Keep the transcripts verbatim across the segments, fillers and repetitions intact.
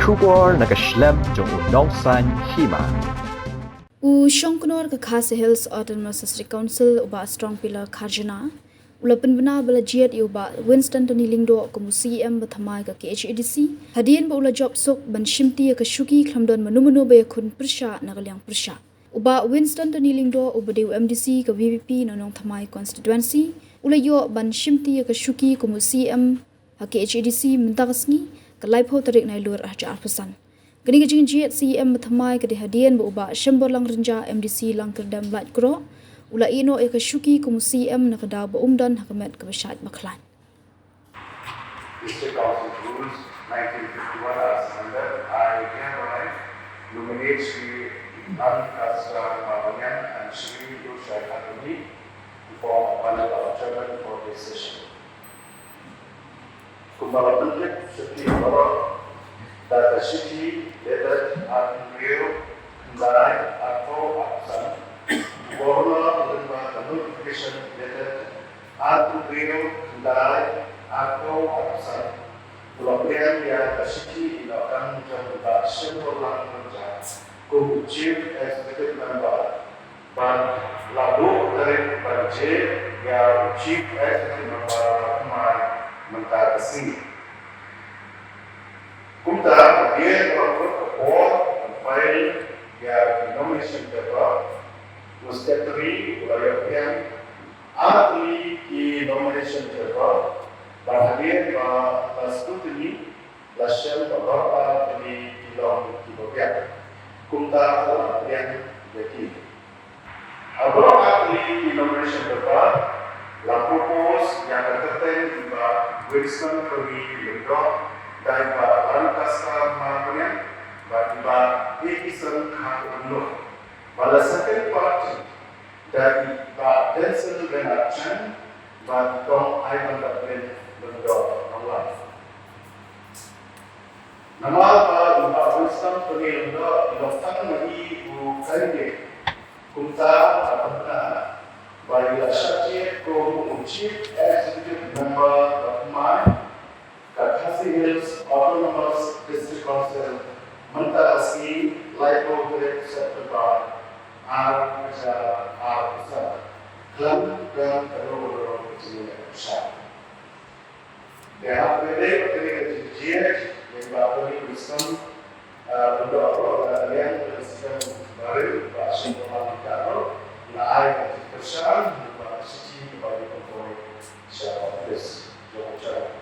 Khubor na ka shlem jong u nongsan hima. U Shongknor ka Khasi Hills Autonomous District Council u Bah Strongpiller Kharjuna u la pynbna ba la jied ïa u Bah Winston Tony Lyngdoh kum u C E M ba thymmai ka K H A D C hadien ba u la jop suk ban shimti ïa ka shuki khlem don mano mano ba ïakhun pyrshah na ka liang pyrshah. U Bah Winston Tony Lyngdoh uba dei u M D C ka V P P na Nongthymmai Constituency u la ïoh ban shimti ïa ka shuki kum u C E M ha K H A D C mynta ka sngi, ka laiphew tarik Nailur arhajar arphew san. Kane ka jingjied C E M ba thymmai ka dei hadien ba u Bah Shemborlang Rynjah M D C Langkyrdem Laitkroh u la ïehnoh ïa ka shuki kum u C E M na ka daw ba um don ha ka met kaba shait ba khlaiñ. District Council Rules nineteen fifty-one as amended, I hereby nominate Shri Lancaster Marbaniang and Shri Lushai Khatuni to form a panel of chairman for this session. Kumba la pyntip shuki baroh da ka shithi dated arphew hynriew khyndai arphew arphew san, Governor lyngba ka notification dated arphew hynriew khyndai arphew arphew san, u la pdiang ïa ka shithi ïa ka kam jong u Bah Shemborlang Rynjah kum u Chief Executive Member bad la buh tarik ban jied ïa u Chief Executive Member ba thymmai mynta ka sngi. Kumta hadien ba la kut ka por ban file ïa ki nomination paper, u Secretary u la ïoh pdiang ar tylli ki nomination paper bad hadien ba la scrutiny la shem ba baroh ar tylli ki long kiba biang. Kumta la pdiang ïa ki. Ha baroh ar tylli ki nomination paper la propose ïa ka kyrteng i Bah Winston Tony Lyngdoh da i Bah Lancaster Marbaniang bad i Bah Eason Kharkonglo. Bad la second party da i Bah Denson Bernard Chang bad i Kong Ivandaplin Lyngdoh Nonglait. Namar ba i Bah Winston Tony Lyngdoh i long tang ma i u candidate, kumta la pynbna ba i la shah jied kum u Chief Executive Member ba thymmai ka Khasi Hills Autonomous District Council mynta ka sngi, laiphew tarik September, arhajar arphew san, khlem don kano kano ka jingïapyrshah. Te hapdeng kane ka jingjied ïa i Bah Tony Winston, ah, Lyngdoh ruh la ïeng da ka sdang barim, Bah Shemborlang Rynjah ruh la ai ka jingkyrshan lyngba ka shithi kaba ïa pynpoi sha office jong u Chairman.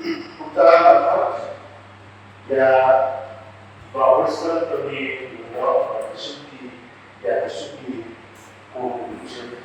Kumta nga khot ïa Bah Winston Tony Lyngdoh ban shimti ïa ka shuki kum u Chief